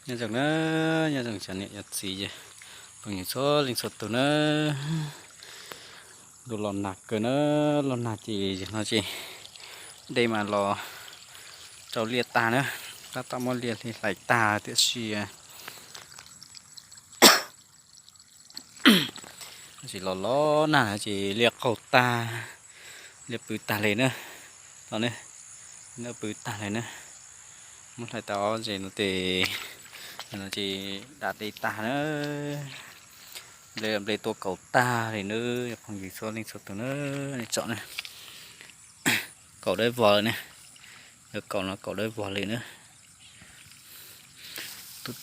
Nyob zoo na, nyob zoo cov niam cov txiv, phooj ywg txhua leej txhua tus na. Ntuj los nag kawg na, los nag ces no ces dej mas los rau liaj tag na, tab tom muab liaj hlais tag tiam sis tsis los los nag ces liaj qaug tag, liaj pw tag li na. Tod ne, liaj pw tag li na. Muab hlais tau ob ntses no ces no ces da dej tag na. Nplej, nplej tuaj kaus tag li na, phooj ywg txhua leej txhua tus na, nej tsom na. Kaus dawb vog li na, kaus no kaus dawb vog li na.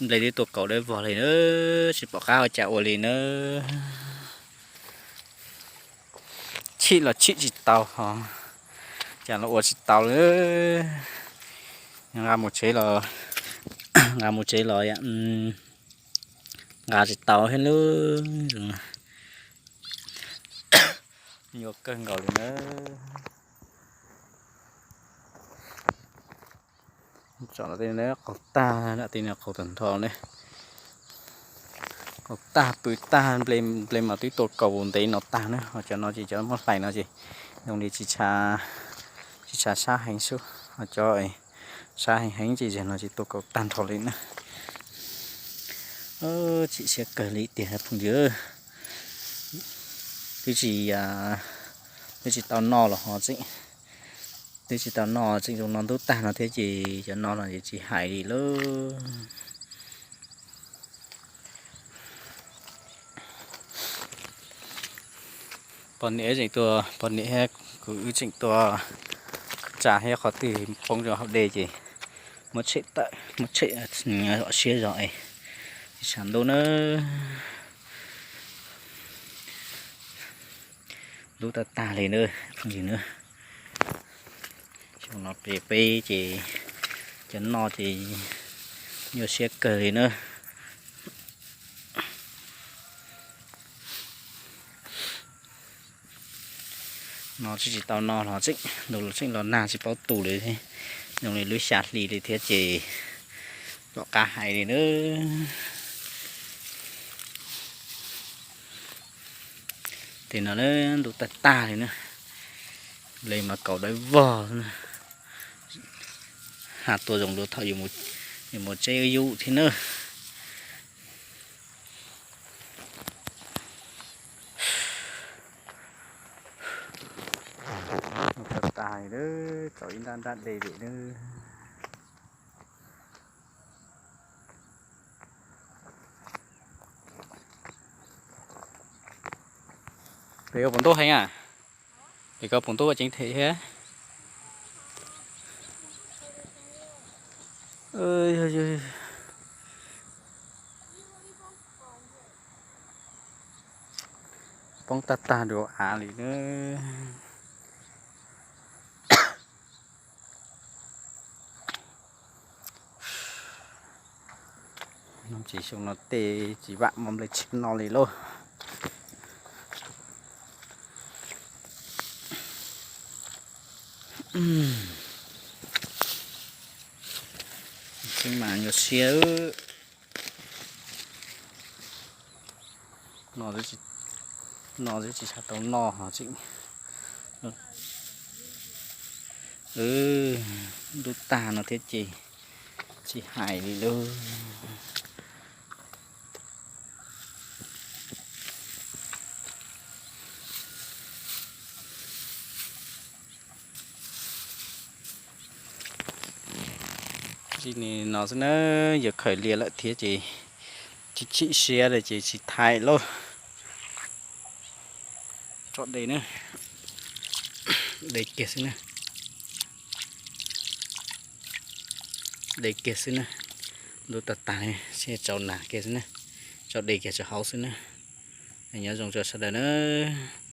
Nplej twb tuaj kaus dawb vog li na, tsis pom qab ua cas ua li na. Tshim los tshim tsis tau ho, cas los ua tsis tau li. Nqa mus tsev los, nqa mus tsev los nqa tsis tau thiab lub zoo no. Nyuaj kawg nkaus li na. Tsom no tej qaug tag, tej no qaug tag nrho ne. Qaug tag pw tag, nplej mas twb tuaj kaus ntev no tag na, ho cov no ces cov muab hlais no ces zoo li tsis tshav sab heev xwb, ho cov sab heev heev ces zaum no ces tuaj kaus tag nrho li na. Chim siab kawg li tiag phooj ywg. Twb tsis, twb tsis tau noj los ho tseem, twb tsis tau noj tseem zoo no ntub tag no thiab ces cov no los ces tsis hais li lauj. Poj niam tseem tuaj, poj niam thiab kuv wb tseem tuaj tsa thiab qhov twg poob rau hauv dej ces muab tshem tawm, muab tshem zom siab zog es tsis tshav ntuj na. Ntub tag tag li na, phooj ywg na. Xyoo no peb ces cov noj ces nyuaj siab kawg li na. No tsis, tsis tau noj los tseem, ntuj los tseem los nag tsis paub tu li, zoo li lub xya hli li thiab ces pom qab hais li na. Ces no ntub tag tag li na, nplej mas kaus dawb vog na. Ha tua zoo dua thaum yuav mus tseb yub thiab na. Tag tag li, tau ib nrab nrab dej li na. Pem koj puas ntuj heev a? Pem koj puas ntuj ua ceev them thiab? Poob tag tag dua av li na. Ces xyoo no tej tsis vam muaj nplej tshiab noj li lauj. Tseeb mas nyuaj siab. No twb tsis tshua tau noj ho tseem, ntub tag no thiab ces tsis hais li lauj. Li no xwb na, yuav khaws liaj lawm thiab ces tsis chim siab li ces tsis thaij lauj. Tso dej na, dej kiag xwb na, dej kiag xwb na, ntub tag tag li, tso nag kiag xwb na, tso dej kiag tso hauv xwb na. Nyob zoo rau sawv daws na.